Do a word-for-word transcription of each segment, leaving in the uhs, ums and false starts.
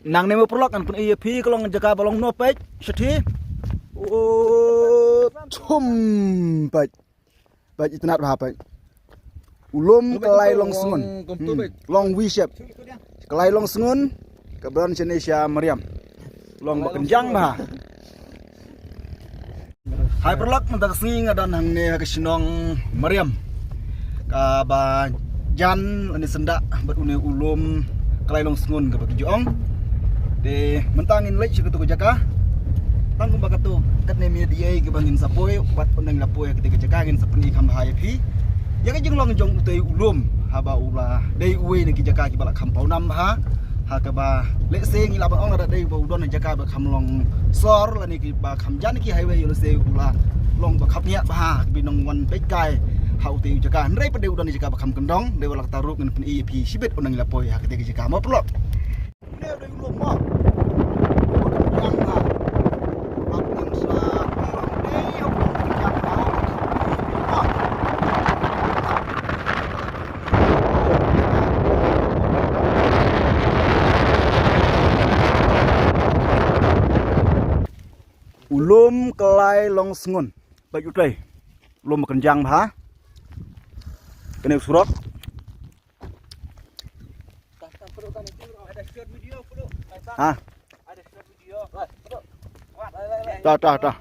Nangne mo paralok ngan pyni ïa phi ka long jaka ba long noh peit. Shathie. O, thum peit. Peit itynnad bha peit. U lum Ka Lailong Sngun. Hmm. Long V shape. Ka Lailong Sngun. Ka bron shane sha Mariam. Long ba kynjang bha. Hai paralok, mynta ka sngi nga don hangne ha ka shnong Mariam, kaba jan lane syndah bad une u lum Ka Lailong Sngun kaba ki ju ong. Te mynta ngin leit sha katu ka jaka. Tang kumba katu, katne mynmiet ïa kiba ngin sa poi, wat ynda ngi la poi ha katu ka jaka ngin sa pyni kham bha ïa phi ïa ka jinglong jong utei u lum haba u la dei uwei na ki jaka kiba la kham pawnam bha. Ha kaba lehse ngi lah ban ong lada dei ba u don ha jaka ba kham long sor lane kiba kham jan ki highway, ïa lehse u la long ba kham ngiah bha ha kaba nong wan peit kai ha utei u jaka. Hynrei pat dei u don ha jaka ba kham kyndong, dei wat la katta ruh ngin pyni ïa phi shibit ynda ngi la poi ha katei ka jaka mo paralok. U lum Ka Lailong Sngun. Peit utei. U lum ba kynjang bha. Kane u surok. Ha. Ta, ta, ta.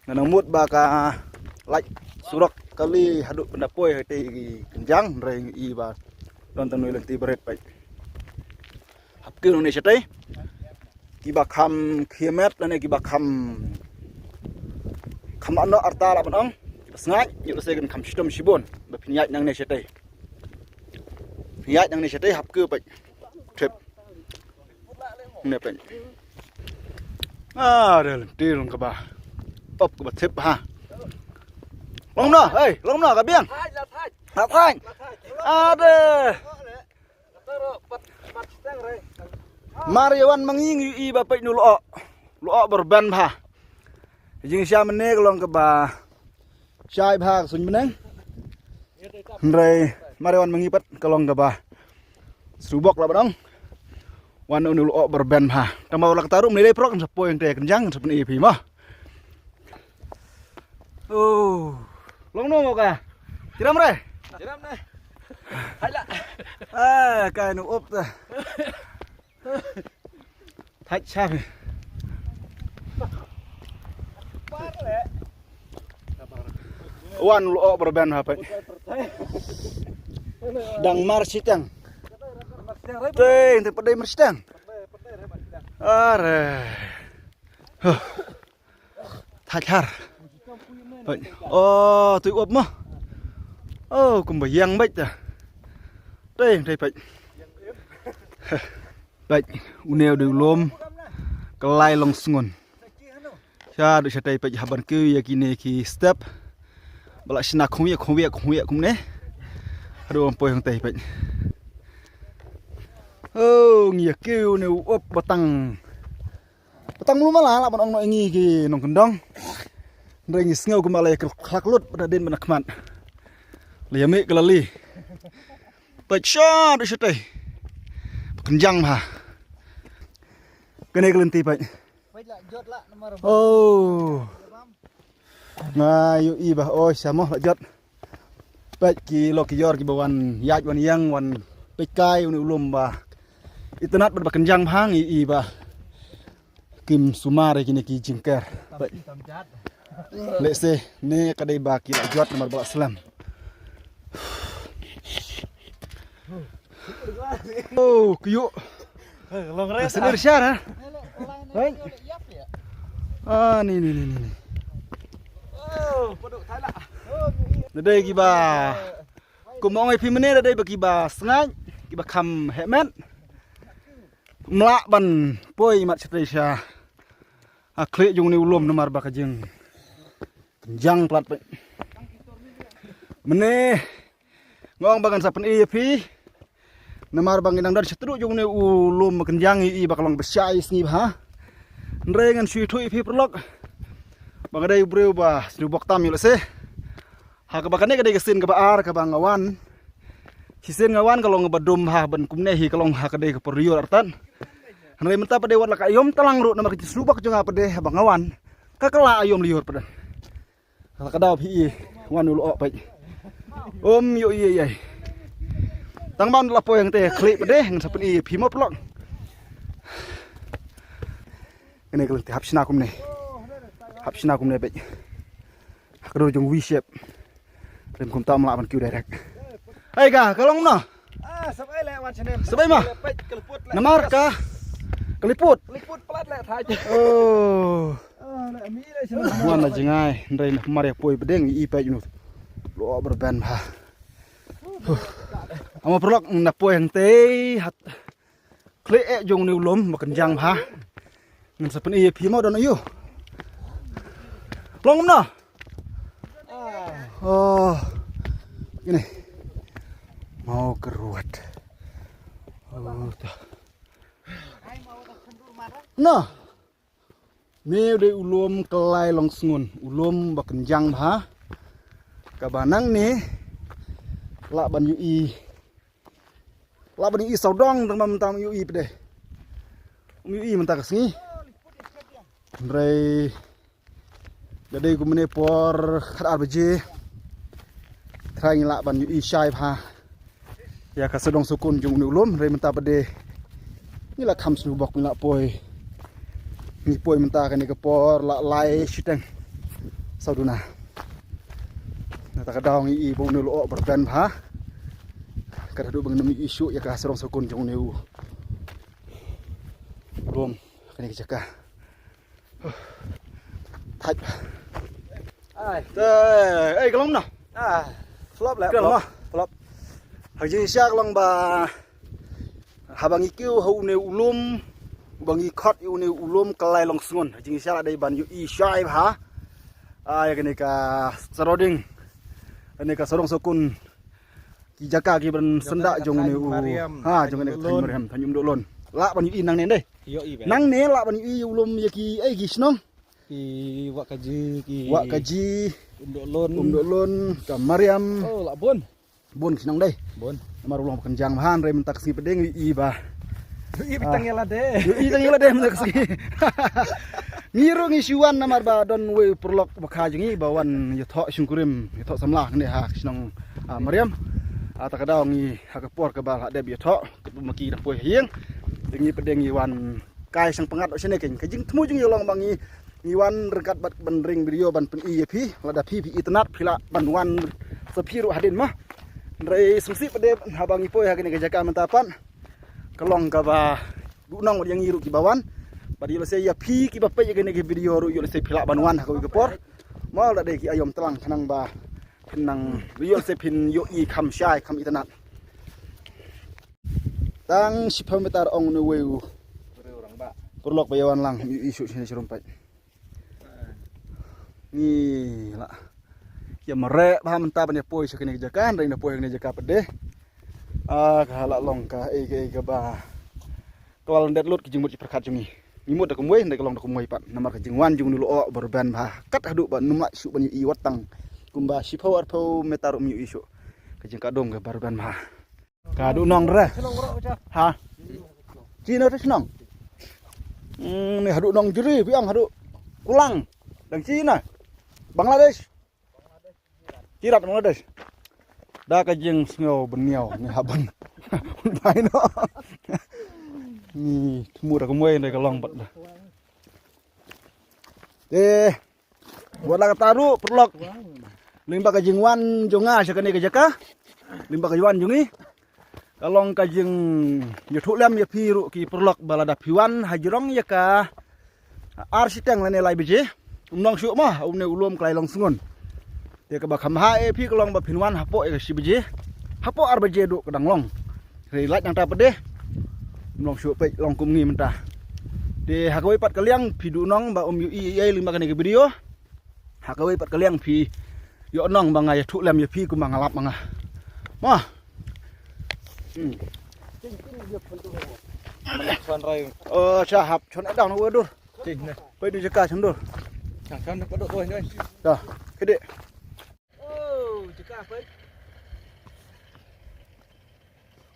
Nga nang mut ba ka lait surok kali haduh ban da poi hatei kynjang, hynrei i ba don tang ïa lynti ba rit peit. Hap kiew nangne shatei. Kiba kham khia met lane kiba kham, kham ano arta lah ban ong, kiba sngaid, ïoh lehse kan kham shitom shibun ba phin ïaid nangne shatei. Phin ïaid nangne shatei hap kiew peit. Trip. Ne peit. Ah, dei lynti long kaba. Op kaba tip ha. Long no, hei, long no ka biang. Hap thaiñ. Ade. Mar ïa wan ma ngi ngi i ba peit nu loh. Loh ba rben bha. Jingshisha mynne ka long kaba shai bha ka suiñ bneng. Hynrei mar ïa wan ma ngi pat ka long kaba shu bok lah ban ong. Wan une u loh ba rben bha. Tang ba la katta ruh mynne dei paralok kan sa poi hangtei kynjang kan sa pyni ïa phi mo. Oh. Long no mo ka. Tiram re. Tiram ne. Hai la. Ah, kai nu up ta. Thait sha phi. Wan u loh ba rben ha peit. Dang mar shiteng. Teng, teng pat dei mar shiteng. Are. Huh. Thait har. Peit. Oh, tu up mo. Oh, kumba ïeng beit ta. Teng, teng peit. Peit, une u dei u lum Ka Lailong Sngun. Sha dei shatei peit hap ban kiew ïa kine ki step. Ba la shna khongwei khongwei khongwei kumne. Haduh ban poi hangtei peit. Oh, ngi ïa kiew une u up ba tang. Ba tang mlu mala lah ban ong noh ïa ngi ki nongkyndong. Hynrei ngi sngew kumba la ïa khlak lut ba da dien ba na khmat. La ïa mih ka la li. Peit sha dei shatei. Ba kynjang bha. Kane ka lynti peit. Oh. Nga ïohi ba oi sha mo la jot. Peit ki lok ki ïor kiba wan ïaid wan ïeng wan peit kai une u lum ba itynnad bad ba kynjang bha ngi ïohi ba kim sumar ïa kine ki jingker. Peit. Lehse ne ka dei ba ki la jot namar ba la slem. Oh, kyu. Long re. Selir shar ha. Hai. Ah, ni ni ni ni ni. Oh, paduk thai la. Da dei kiba. Kum ong ai phi mynne da dei ba kiba sngaid, kiba kham heh met. Mlah ban poi mat shatei sha. A khlieh jong une u lum namar ba ka jing. Kynjang plat peit. Mynne nga ong ba ngan sa pyni ïa phi. Namar ba ngi dang don shatduh jong une u lum ba kynjang ïohi ba ka long ba shai sngi bha. Hynrei ngan shu ïathuh ïa phi paralok. Ba nga dei u briew ba shu bok tam ïoh lehse. Ha kaba kane ka dei ka sien kaba ar kaba nga wan. Shisien nga wan ka long kaba dum ha ban kumne hi ka long ha ka dei ka por ïoh artat. Hynrei mynta pat de wat la ka aïom tlang ruh namar ka jingsngewbha jong nga pat de ba nga wan. Ka kylla aïom lyiur pat de. La ka daw phi i wan u lyoh peit. Um ïoh i ei. Tang ban la poi hangte khlieh pat de ngan sa pyni ïa phi mo paralok. Kane ka lynti hap shna kumne. Hap shna kumne peit. Ha ka dur jong V shape. Lem kumta ym lah ban kiew direct. Ai ka, ka long no. Ah, sab ai leh wan shane. Sab ai ma. Peit ka liput leh. Namar ka. Ka liput. Liput plat leh thaj. Oh. Ah, leh mi leh shane. Wan la jngai, hynrei na mar ïa poi bdeng i peit nu. Lo berben bha. Amo paralok na poi hangtei hat. Khlieh eh jong une u lum ba kynjang bha. Ngan sa pyni ïa phi mo don aïu. Long kumno? Oh. Ini. Mau keruat. Oh, ta. Noh. Une u dei u lum Kyllai Longsngun, u lum ba kynjang bha. Kaba nangne lah ban ïohi. Lah ban ïohi sawdong tang ba mynta ym ïohi pat de. Ym ïohi mynta ka sngi. Hynrei da dei kumne por khatar baje. Trai ngi lah ban ïohi shai bha ïa ka sawdong sawkun jong une u lum, hynrei mynta pat de ngi la kham sngewbok ngi la poi. Ngi poi mynta kane ka por la lai shiteng sawduna. Na ta ka daw ngi i ba une u lyoh berben bha. Ka da duh ba ngin ym ïohi shuh ïa ka sawdong sawkun jong une u lum kane ka jaka. Thait. Ai. Te, ei, ka long na? Ah, flop leh, ka long flop. Flop. Ha jingshisha ka long ba haba ngi kiew ha une u lum, ba ngi khot ïa une u lum Kyllai Longsngun. Ha jingshisha la dei ban ïohi shai bha. Ah, ïa kane ka surrounding. Kane ka sawdong sawkun. Ki jaka ki ban syndah jong une u. Ha, jong une ka thaiñ Mariam, thaiñ Umdohlon. Lah ban ïohi nangne dei. Ïohi bha. Nangne lah ban ïohi u lum ïa ki, ei, ki shnong. Ki Wah Kaji, ki Wah Kaji. Umdohlon. Umdohlon, ka Mariam. Oh, lah bun. Bun ki shnong dei. Bun. Namar u long ba kynjang bha hynrei mynta ka sngi pat de ngi ïohi ba. Ïohi tang ïa lade. Ïohi tang ïa lade mynta ka sngi. Ngi ruh ngi shu wan namar ba don uwei u paralok ba kha jong ngi ba wan ïathoh shongkurim, ïathoh samla hangne ha ka shnong, ah, Mariam. Ah, ta ka daw ngi ha ka por kaba la dep ïathoh, kaba ma ki dang poi ha ïing. Te ngi pat de ngi wan kai shang pyngngad shane keiñ. Ka jingthmu jong ngi long ba ngi, ngi wan ryngkat bad ban ring video ban pyni ïa phi, lada phi phi itynnad phi lah ban wan sa phi ruh hadien ma. Hynrei sngewsih pat de haba ngi poi ha kane ka jaka mynta pat. Ka long kaba duh nong bad ïa ngi ruh kiba wan. Bad ïoh lehse ïa phi kiba peit ïa kane ka video ruh ïoh lehse phi lah ban wan ha kawei ka por. Mo la dei ki aïom tlang khnang ba phin nang ïoh lehse phin ïohi kham shai kham itynnad. Tang shiphew meter ong une uwei u paralok ba ïa wan lang ïohi shuh shane sharum peit. Ngi la ïa mareh bha mynta ban ïa poi sha kane ka jaka, hynrei na poi kane ka jaka pat de. Ah, ka la long ka ei ka ei kaba ka la lyndet lut ki jingmut ki pyrkhat jong ngi. Ngi mut da kumwei, hynrei ka long da kumwei pat. Namar ka jingwan jong une u lyoh ba rben bha. Kat haduh ba ym lah shuh ban ïohi wat tang kumba shiphew arphew meter ym ïohi shuh. Ka jingkha dum kaba rben bha. Ka haduh nong re. Ha. China te shnong. Hmm, ne haduh nong jri biang haduh kulang. Dang China. Bangladesh. Kirat Bangladesh. Da ka jingsngew bniaw ne haban. Bai no. Ni thmu da kumwei ne ka long pat da. Te Wat la katta ruh paralok. Lyngba ka jingwan jong nga sha kane ka jaka. Lyngba ka jingwan jong ngi. Ka long ka jingïathuh lem ïa phi ruh ki paralok ba lada phi wan ha jrong ïa ka ar shiteng lane lai baje. Ym long shuh mo, une u lum Kyllai Longsngun. Te kaba kham bha ïa phi ka long ba phin wan hapoh ïa ka shi baje. Hapoh ar baje duh ka dang long. Hynrei lait nangta pat de. Ym long shuh peit long kum ngi mynta. Te ha kawei pat ka liang phi duh nong ba ym ïohi ei ei lyngba kane ka video. Ha kawei pat ka liang phi ïoh nong ba nga ïathuh lem ïa phi kumba nga lap ma nga. Mo. Hmm. Chon rai. Oh, sha hap chon rai dang na wa dur. Ching ne. Peit du jaka chon dur. Chang chon ka dok oi noi. Da. Oh, jaka peit.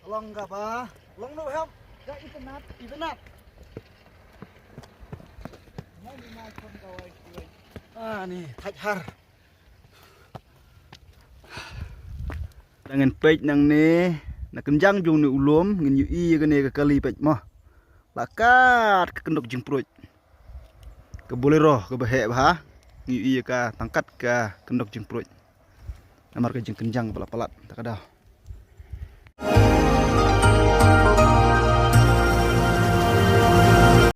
Long kaba, long no hem. Ka itynnad, itynnad. Ah, ni thait har. Nangin peit nangne, na kynjang jong ne u lum ngin ïohi ïa kane ka kali, peit mo. La kat ka kyndok jingpruid. Ka Bolero kaba heh bha. Ngi ïohi ïa ka tang kat ka kyndok jingpruid. Namar ka jingkynjang ba la palat ta ka daw.